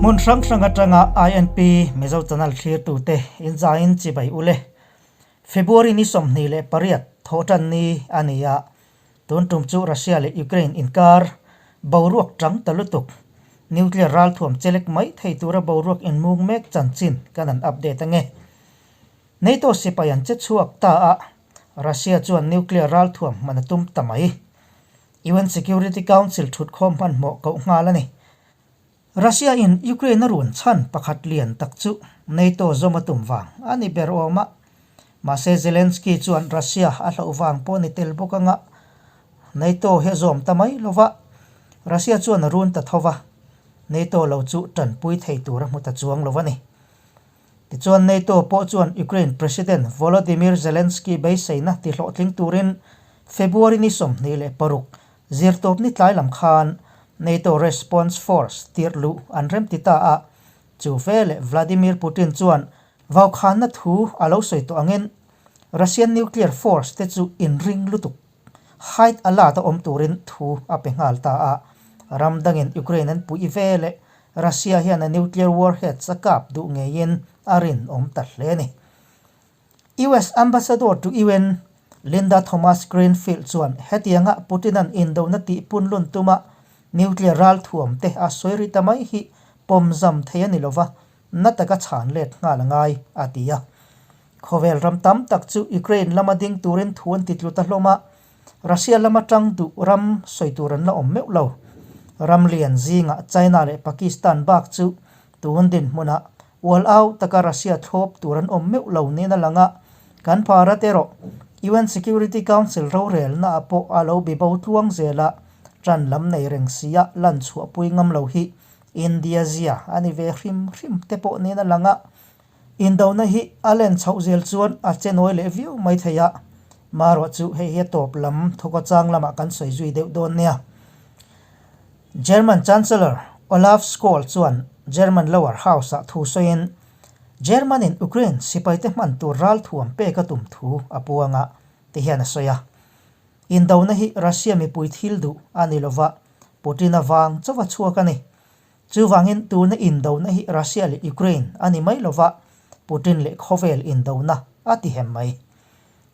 Hmun hrang hrang atanga INP Mizo Channel thlirtute inzaiin chibai ule. February ni 28 thawhtan ni a ni a, tun tum chu Russia leh Ukraine inkar boruak tang ta lutuk, nuclear ralthuam chelek mai thei tura boruak inmung mek chanchin kan han update ange. NATO sipai an che chhuak ta a, Russia chuan nuclear ralthuam hman a tum ta mai. UN Security Council thutkhawm hmanhmawh koh nghal a ni. Russia in Ukraine a run chhan pakhat lian tak chu NATO zawm a tum vang a ni ber awm a. Mahse Zelensky chuan Russia a hlauh vang pawh ni tel bawk anga NATO hi a zawm ta mai lo va, Russia chuan a run ta tho va, NATO lo chu tanpui thei tur a hmu ta chuang lo a ni. Tichuan NATO pawh chuan Ukraine President Volodymyr Zelensky beiseina tihlawhtling turin February ni 26 zirtawpni tlai lam khan NATO Response Force tirh luh an remti ta a, chu veleh Vladimir Putin chuan vaukhanna thu a lo sawi tawh angin Russian nuclear force te chu inring lutuk high alert a awm turin thu a pe nghal ta a, ram dangin Ukraine an puih veleh Russia hian a nuclear warheads a kap duh ngeiin a rinawm ta hle a ni. US Ambassador to UN Linda Thomas-Greenfield chuan hetianga Putin-a'n indona tih punlun tuma nuclear ralthuam te a sawi ri ta mai hi pawmzam thei a ni lova, na taka chhan let nghal a ngai, a ti a. Khawvel ram tam tak chu Ukraine lama ding turin thu an ti tlu ta hlawm a, Russia lama tang duh ram sawi tur an la awm meuh lo. Ram lian zingah China leh Pakistan bak chu tun dinhmunah ual au taka Russia thlawp tur an awm meuh lo niin a lang a, kan Bharat erawh UN Security Council rorelnaah pawh a lo bibo tluang zel a, tan lam nei reng sia lan chhuahpui ngam lo hi India zia a ni ve hrim hrim te pawh niin a lang a. Indona hi a len chhoh zel chuan a che nawi leh viau mai thei a, marawh chu hei hi a tawp lam thawka chang lamah kan sawi zui deuh dawn nia. German Chancellor Olaf Scholz chuan German Lower House-ah thu sawiin German-in Ukraine sipaite hman tur ralthuam pek a tum thu a puang a, ti hian a sawi a. Indona hi Russia mipui thil duh a ni lova, Putin-a vang chauh a chhuak a ni. Chuvangin tuna indona hi Russia leh Ukraine a ni mai lova, Putin leh khawvel indona a ti hem mai.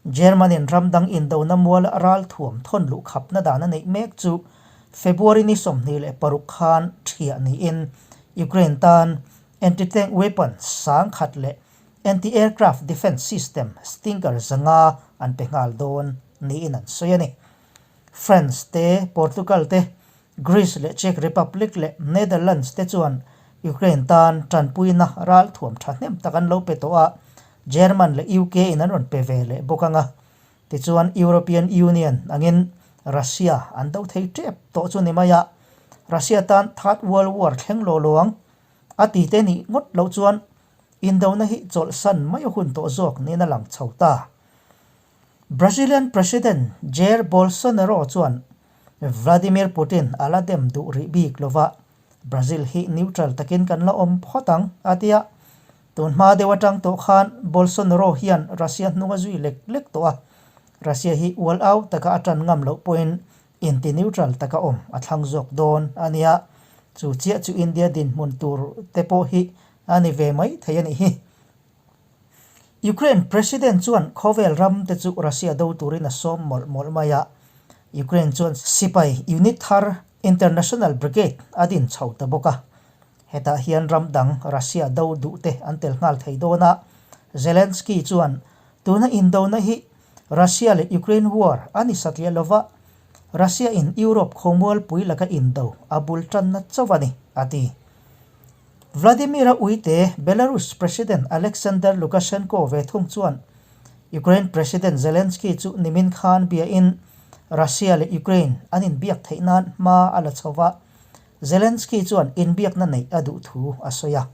German-in ram dang indona muala ralthuam thawn luh khapna dan a neih mek chu February ni 26 khan thiah niin Ukraine tan anti-tank weapon 10,000 leh anti-aircraft defence system Stinger 500 an pe nghal dawn niin an sawi a ni. France te, Portugal te, Greece leh Czech Republic leh Netherlands te chuan Ukraine tan tanpuina ralthuam thahnem tak an lo pe tawh a, German leh UK in an rawn pe ve leh bawk ang a. Tichuan European Union angin Russia an do thei tep tawh chu ni mai a, Russia tan Third World War thleng lo lo ang a ti te nih ngawt loh chuan indona hi chawlhsan mai a hun tawh zawk niin a lang chho ta. Brazilian President Jair Bolsonaro chuan Vladimir Putin a la dem duh rih bik lova, Brazil hi neutral takin kan la awm phawt ang, a ti a. Tun hma deuh atang tawh khan Bolsonaro hian Russia hnung a zui lek lek tawh a, Russia hi ual au taka a tan ngam loh pawhin inti-neutral taka awm a thlang zawk dawn a nia. Chu chiah chu India dinhmun tur te pawh hi a ni ve mai thei a nih hi. Ukraine President chuan khawvel ram te chu Russia do turin a sawm mawlh mawlh mai a, Ukraine chuan sipai unit thar International Brigade a din chho ta bawk a. Hetah hian ram dang Russia do duh te an tel nghal thei dawn a, Zelensky chuan tuna indona hi Russia leh Ukraine war a ni satliah lova, Russia in Europe khawmualpui laka indo a bul tanna chauh a ni, a ti. Vladimir-a uite Belarus President Alexander Lukashenko ve thung chuan Ukraine President Zelensky chu nimin khan biain Russia leh Ukraine an inbiak theih nan hma a la chho va, Zelensky chuan inbiakna neih a duh thu a sawi a.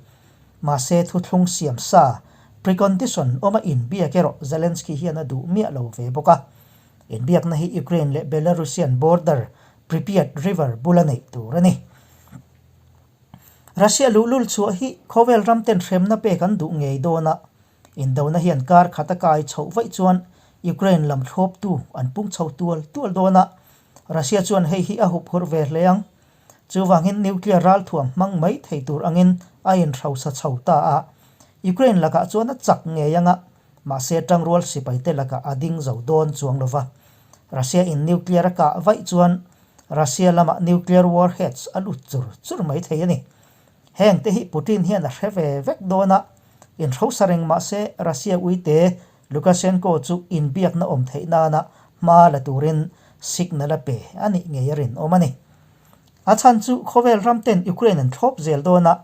Mahse thuthlung siam sa, precondition, awma inbiak erawh Zelensky hian a duh miah lo ve bawk a. Inbiakna hi Ukraine leh Belarusian border Pripyat River bula neih tur a ni. Russia luhlul chhuah hi khawvel ram ten hremna pek an duh ngei dawn a, indona hian kar khat a kai chhoh vaih chuan Ukraine lam thlawptu an pung chho tual tual dawn a, Russia chuan hei hi a hup hurh ve hle ang. Chuvangin nuclear ralthuam hmang mai thei tur angin a inhrosa chho ta a. Ukraine lakah chuan a chak ngei anga, mahse tangrual sipaite lakah a ding zo dawn chuang lova. Russia in nuclear a kah vaih chuan Russia lamah nuclear warheads a lut chur chur mai thei a ni. Heng te hi Putin hian a hre ve vek dawn a, inhrosa reng mahse Russia uite Lukashenko chu inbiakna awm theih nana hma la turin signal a pe a nih ngei a rinawm a ni. A chhan chu khawvel ram ten Ukraine an thlawp zel dawn a,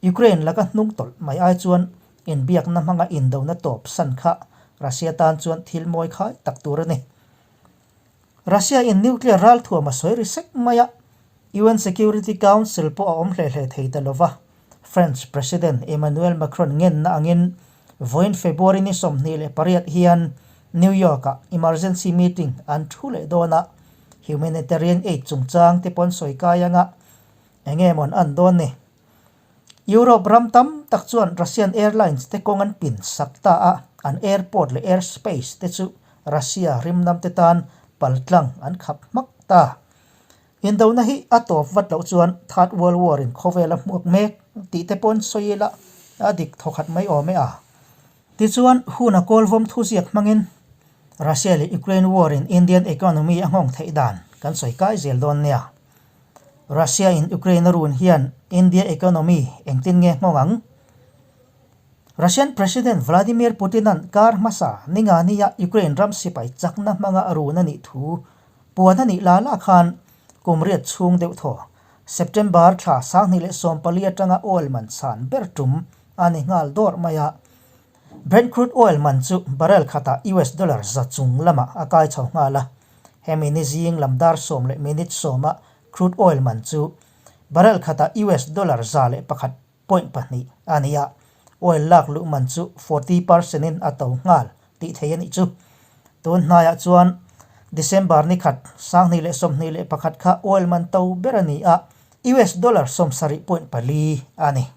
Ukraine laka hnung tawlh mai ai chuan inbiakna hmanga indona tawp san kha Russia tan chuan thil mawi khai tak tur a ni. Russia in nuclear ralthuam a sawi ri sek mai a, UN Security Council pawh a awm hle hle thei ta lova, French President Emmanuel Macron ngenna angin vawiin February ni 28 hian New York-ah emergency meeting an thu leh dawn a, humanitarian aid chungchang te pawn sawi kai anga eng nge mawn an dawn ni. Europe ram tam tak chuan Russian Airlines te kawng an pin sak ta a, an airport leh airspace te chu Russia rimnam te tan paltlang an khap hmak ta. Indona hi a tawp vat loh chuan Third World War in khawvel a hmuak mek tih te pawn sawi ila a dik thawkhat mai awm e a. Tichuan, hun a kawlvawm thuziak hmangin Russia leh Ukraine war in Indian economy a nghawng theih dan kan sawi kai zel dawn nia. Russia in Ukraine a run hian India economy engtin nge nghawng ang? Russian President Vladimir Putin-a'n kar hmasa Ningani-a Ukraine ram sipai chakna hmanga a run a nih thu Puan a nih la la khan kum riat chhung deuh thaw, September thla 2014 atanga oil man chhan ber tum a ni nghal dawrh mai a. Brent crude oil man chu barrel khatah US dollar za chung lamah a kai chho nghal a. Hemi ni zing lam dar sawm leh minute sawma crude oil man chu barrel khatah US dollar 101 point pahnih a ni a, oil lak luh man chu 40 percent in a to nghal tih thei a nih chu. Tun hnaiah chuan December ni khat 2021 kha oil man to ber a ni a, US dollar 70.4 a ni.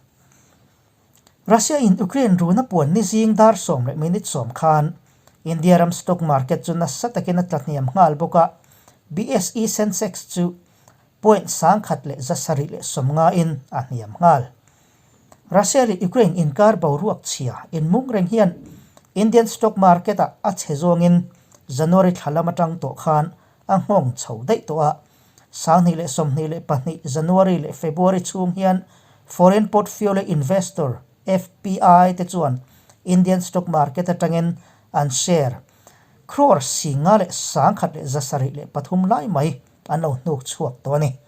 Russia in Ukraine runa puan ni zing dar sawm leh minute sawm khan India ram stock market chu nasa takin a tla hniam nghal bawk a, BSE Sensex chu point 1170 in a hniam nghal. Russia leh Ukraine inkar boruak chhia inmung reng hian Indian stock market ah a chhe zawngin January thla lam atang tawh khan a nghawng chho daih tawh a, 2022 January leh February chhung hian Foreign Portfolio Investor, FPI, te chuan Indian stock market atangin an share crore 5,173 lai mai an lo hnuk chhuak tawh a ni.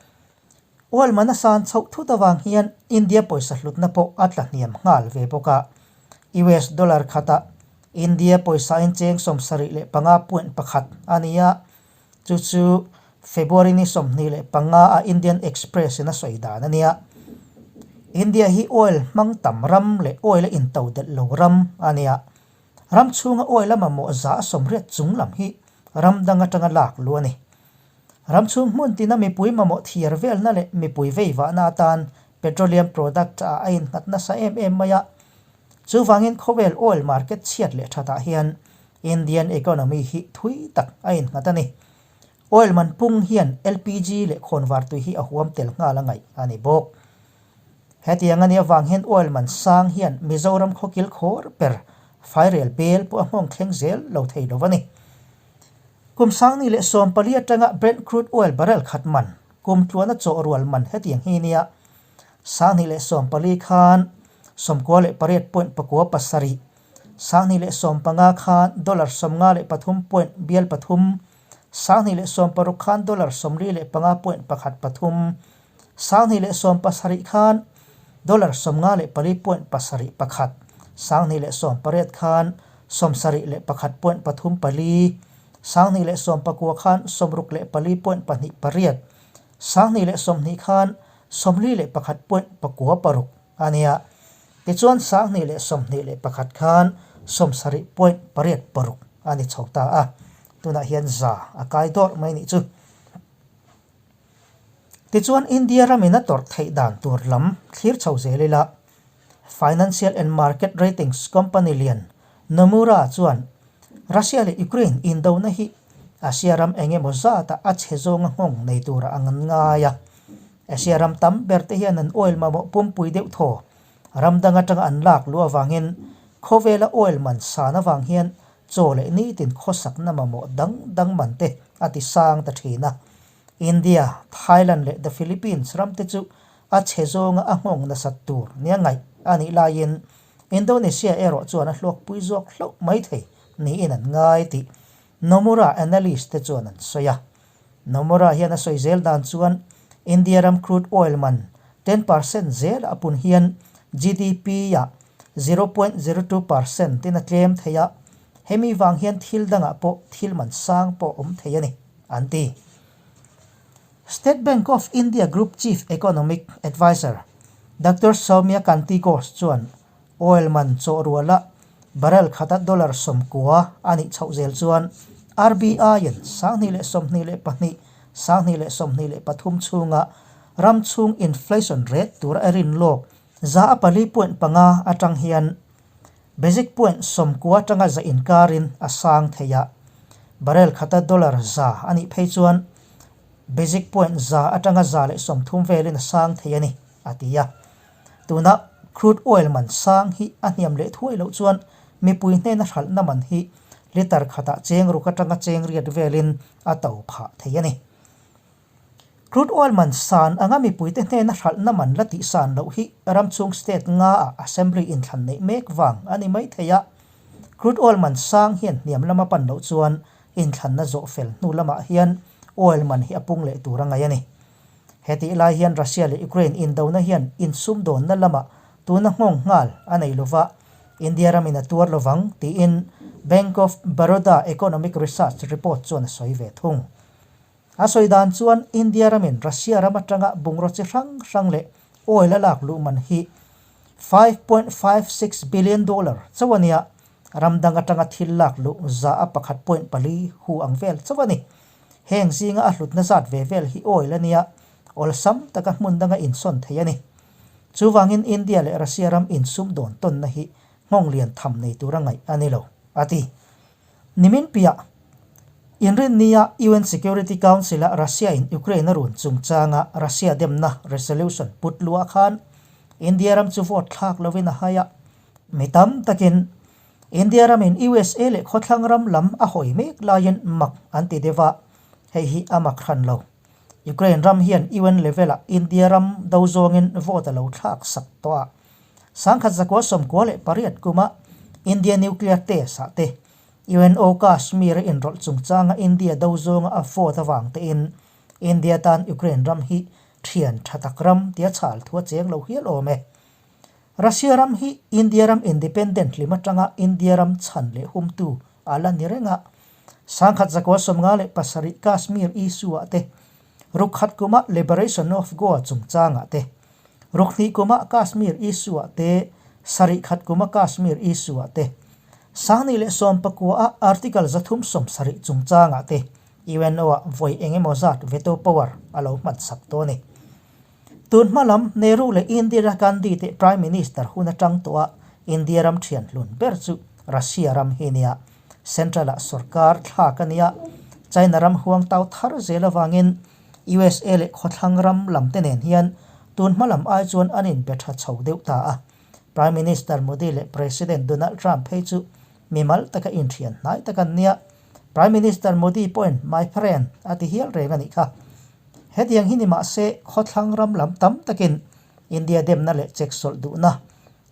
Oil man a san chhoh thut avang hian India pawisa hlutna pawh a tla hniam nghal ve bawk a. US dollar khatah India pawisa in cheng 75.1 a ni a, chu chu February ni 25 a Indian Express in a sawi dan a nia. India hi oil hmang tam ram leh oil a into delh lo ram a nia. Ram chhunga oil a mamawh 80% chung lam hi ram dang atanga lak luh a ni. Ram chhung hmun tina mipui mamawh thiar velna leh mipui veivahna atan petroleum product ah a innghat nasa em em mai a. Chuvangin khawvel oil market chhiat leh thatah hian Indian economy hi thui tak a innghat a ni. Oil man pung hian LPG leh khawnvar tui hi a huam tel nghal a ngaih a ni bawk. Hetiang a nih avang hian oil man sang hian Mizoram khawkil khawr ber fairel bel pawh a nghawng thleng zel lo thei lo a ni. Kum 2014 atanga Brent crude oil barrel khat man, kum tluana chawh rual man hetiang hi nia. 2014 khan 98.97, 2015 khan dollar 53 point bial pathum, 2016 khan dollar 45.13, 2017 khan dollar 54.71, 2018 khan 71.34, 2019 khan 64.28, 2020 khan 41.96 a nia. Tichuan 2021 khan 70.86 a ni chho ta a, tunah hian za a kai dawrh mai nih chu. Tichuan India ramin a tawrh theih dan tur lam thlir chho zel ila, Financial and Market Ratings company lian Nomura chuan Russia leh Ukraine indona hi Asia ram eng emaw zata a chhe zawnga nghawng nei tura a ngan ngai a. Asia ram tam ber te hian an oil mamawh pumpui deuh thaw ram dang atanga an lak luh avangin khawvela oil man san avang hian chaw leh nitin khawsakna mamawh dang dang man te a ti sang ta thin a. India, Thailand leh the Philippines ram te chu a chhe zawnga a nghawng nasat tur nia ngaih a nih laiin Indonesia erawh chuan a hluakpui zawk hlauh mai thei niin an ngai tih Nomura analyst te chuan an sawi a. Nomura hian a sawi zel dan chuan India ram crude oil man 10% zela a pun hian GDP ah 0.02% in a tlem thei a, hemi vang hian thil dangah pawh thil man sang pawh awm thei a ni, an ti. State Bank of India Group Chief Economic Adviser Doctor Soumya Kanti Ghosh chuan Oil man chawh ruala barrel khata dollar 90 a nih chhoh zel chuan RBI-in 2022, 2023 chhunga ram chhung inflation rate tura a rin lawk 4.5 atang hian basic point 90 atanga 100 inkarin a sang thei a. Barrel khata dollar 100 a nih phei chuan basic point 100 atanga 130 velin a sang thei a ni, a ti a. Tuna crude oil man sang hi a hniam leh thuai loh chuan mipui hnena hralhna man hi litre khatah cheng ruk atanga cheng riat velin a to phah thei a ni. Crude oil man san anga mipuite hnena hralhna man la tih san loh hi ram chhung state nga ah assembly inthlan neih mek vang a ni mai thei a. Crude oil man sang hian hniam lama pan loh chuan inthlanna zawh fel hnu lamah hian oil man hi a pung leh tur a ngaih a ni. Hetih lai hian Russia leh Ukraine indona hian insumdawnna lamah tuna nghawng nghal a nei lova, India ramin a tuar lovang tiin Bank of Baroda Economic Research report chuan a sawi ve thung. A sawi dan chuan India ramin Russia ram atanga bungraw chi hrang hrang leh oil a lak luh man hi $5.56 billion chauh a nia, ram dang atanga thil lak luh 100.4 hu ang vel chauh a ni. Heng zinga a hlutna zat ve vel hi oil a nia, awlsam taka hmun danga insawn thei a ni. Chuvangin India leh Russia ram insum dawn tawnna hi nghawng lian tham nei tura ngaih a ni lo, a ti. Nimin piah Inrinnia UN Security Council-a Russia-in Ukraine a run chungchanga Russia demna resolution put luah khan India ram chu vote thlak lovin a hai a, mi tam takin India ramin USA leh khawthlang ram lam a hawi mek laiin mak an ti deuh a, hei hi a mak hran lo. Ukraine ram hian UN level-ah India ram do zawngin vote a lo thlak sak tawh a. 1998 kuma India nuclear test-ah te UNO Kashmir-a inrawlh chungchanga India do zawnga a vote avang tein India tan Ukraine ram hi thian tha tak ram tia chhal thu a cheng lo hial awm e. Russia ram hi India ram independent hlim atanga India ram chhan leh humtu a la ni reng a. 1957 Kashmir issue ah te, Rukkhat kuma Liberation of Goa chungchangah te, Rukhnih kuma Kashmir issue ah te, Sarihkhat kuma Kashmir issue ah te, 2019 a Article 370 chungchangah te UNO ah vawi engemaw zat veto power a lo hmansak tawh a ni. Tun hma lam Nehru leh Indira Gandhi te Prime Minister hun atang tawh a India ram thian hlun ber chu Russia ram hi nia. Central ah sorkar thlak a nia. China ram huang tau thar zel avangin USA leh khawthlang ram lam te nen hian tun hma lam ai chuan an inbe tha chho deuh ta a. Prime Minister Modi leh President Donald Trump phei chu mimal taka inthian hnai tak an nia. Prime Minister Modi pawhin my friend a ti hial reng a nih kha. Hetiang hi ni mah se khawthlang ram lam tam takin India demna leh cheksawlh duhna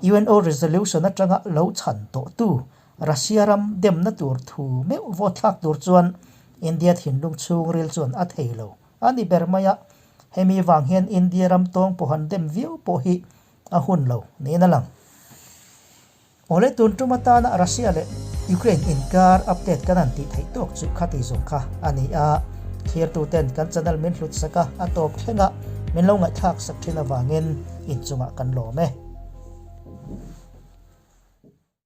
UNO resolution atanga lo chhan tawhtu Russia ram demna tur thu meuh vote thlak tur chuan India thinlung chhungril chuan a thei lo a ni ber mai a, hemi vang hian India ram tawng pawhan dem viau pawh hi a hun lo niin a lang. Awle tun tum atana Russia leh Ukraine inkar update kan han tih theih tawk chu khati zawng kha a ni a, thirtuten kan channel min hlut sak a, a tawp thleng a, min lo ngaihthlak sak thin avangin inchungah kan lawm e.